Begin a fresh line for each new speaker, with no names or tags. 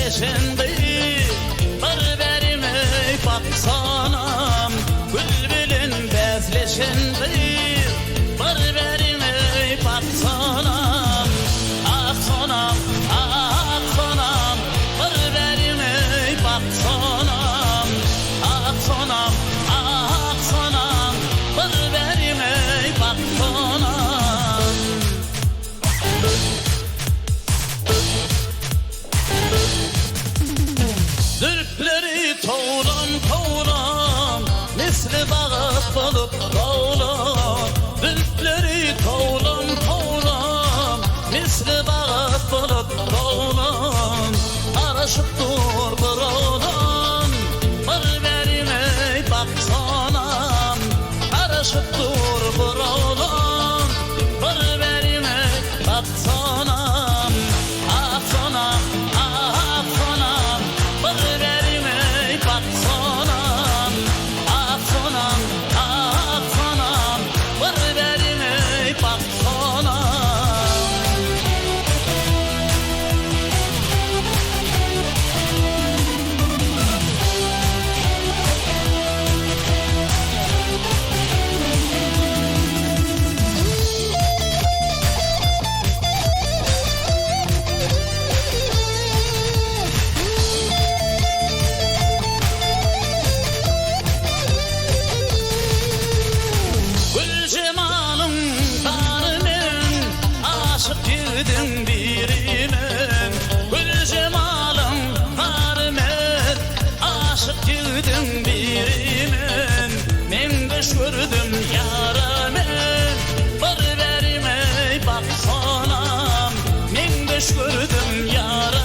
bäsleşen gyz, Bir bärime baksanam. Gül bilen bäsleşen gyz, Bir bärime baksanam. Ah sonam, ah sonam, Bir bärime baksanam. Ah sonam, ah sonam, Bir bärime baksanam. Zülpleri towlan-towlan, Misli bagat bolup dowlan. Zülpleri towlan-towlan, Misli bagat bolup dowlan. Garaşyp dur bir oglan, Bir bärime baksanam. Garaşyp dur bir oglan, Bir bärime baksanam. Ah sonam, ah sonam, Bir bärime baksanam. Ah sonam, ah sonam, Bir bärime baksanam. Güljemalyň bary men, Aşyk ýigidiň biri men. Güljemalyň bary men, Aşyk ýigidiň biri men. Meňzeş gördüm ýara men, Bir bärime baksanam. Meňzeş gördüm ýara.